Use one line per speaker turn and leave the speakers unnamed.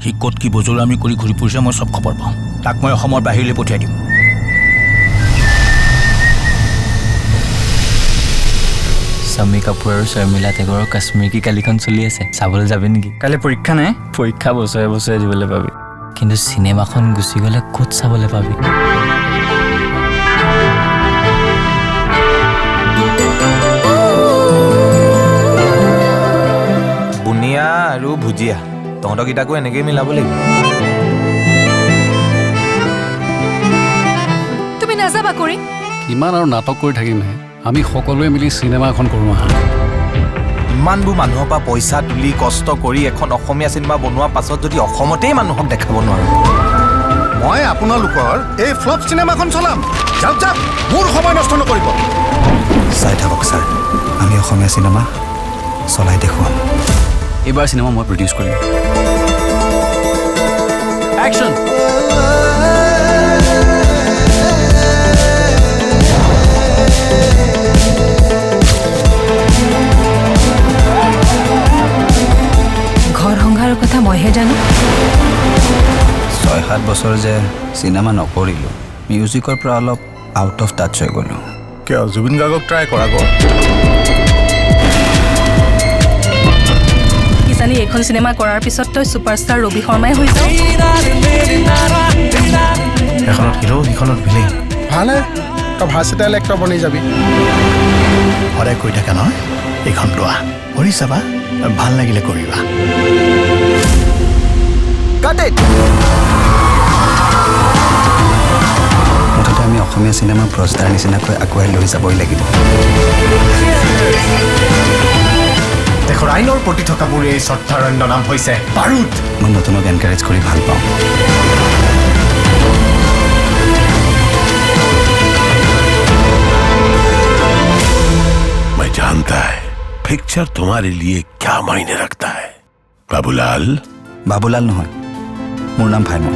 সি ক'ত কি বজৰুৱামি কৰি ঘূৰি ফুৰিছে, মই চব খবৰ পাওঁ। তাক মই অসমৰ বাহিৰলৈ পঠিয়াই দিম।
শমী কাপুৰ আৰু শৰ্মিলা টেগৰৰ কাশ্মীৰ কি কালিখন চলি আছে, চাবলৈ যাবি নেকি?
কাইলৈ পৰীক্ষা নাই?
পৰীক্ষা বছৰে বছৰে দিবলৈ পাবি, কিন্তু চিনেমাখন গুচি গ'লে ক'ত চাবলৈ পাবি?
বুনিয়া আৰু ভুজিয়া, তহঁতকেইটাকো এনেকেই মিলাব লাগিব।
তুমি নাযাবা কৰি?
কিমান আৰু নাটক কৰি থাকিমহে? আমি সকলোৱে মিলি চিনেমা এখন কৰোঁ আহা।
ইমানবোৰ মানুহৰ পৰা পইচা তুলি কষ্ট কৰি এখন অসমীয়া চিনেমা বনোৱাৰ পাছত যদি অসমতেই মানুহক দেখাব নোৱাৰোঁ।
মই আপোনালোকৰ এই ফ্লপ চিনেমাখন চলাম। যাওক যাওক, মোৰ সময় নষ্ট নকৰিব।
চাই থাকক ছাৰ, আমি অসমীয়া চিনেমা চলাই দেখুৱাম।
এইবাৰ চিনেমা মই প্ৰডিউচ কৰিম। একশ্যন!
ঘৰ সংসাৰৰ কথা মইহে জানো।
6-7 বছৰ যে চিনেমা নকৰিলোঁ, মিউজিকৰ পৰা অলপ আউট অফ টাচ হৈ গ'লোঁ।
কিয় জুবিন গাৰ্গক ট্ৰাই কৰা গ'ল?
কিজানি এইখন চিনেমা কৰাৰ পিছত তই ছুপাৰষ্টাৰ ৰবি শৰ্মাই হৈ যাওঁ।
এখনত হিৰ', সিখনত ভিলেইন।
ভালহে, তই ভাৰ্চিটাইল এক্টৰ বনি যাবি।
সদায় কৈ থাকা নহয়, এইখন লোৱা, কৰি চাবা, ভাল লাগিলে কৰিবা।
মুঠতে আমি অসমীয়া চিনেমা ভ্ৰষ্টাৰ নিচিনাকৈ আগুৱাই লৈ যাবই লাগিব।
দেশৰ আইনৰ প্ৰতি থকা মোৰ এই শ্ৰদ্ধাৰণ্য নাম হৈছে বাৰুদ।
মই নতুনক এনকাৰেজ কৰি ভাল পাওঁ।
मैं जानता है पिक्चर तुम्हारे लिए क्या मायने रखता है बाबूलाल।
বাবুলাল নহয়, মোৰ নাম ভাইমন।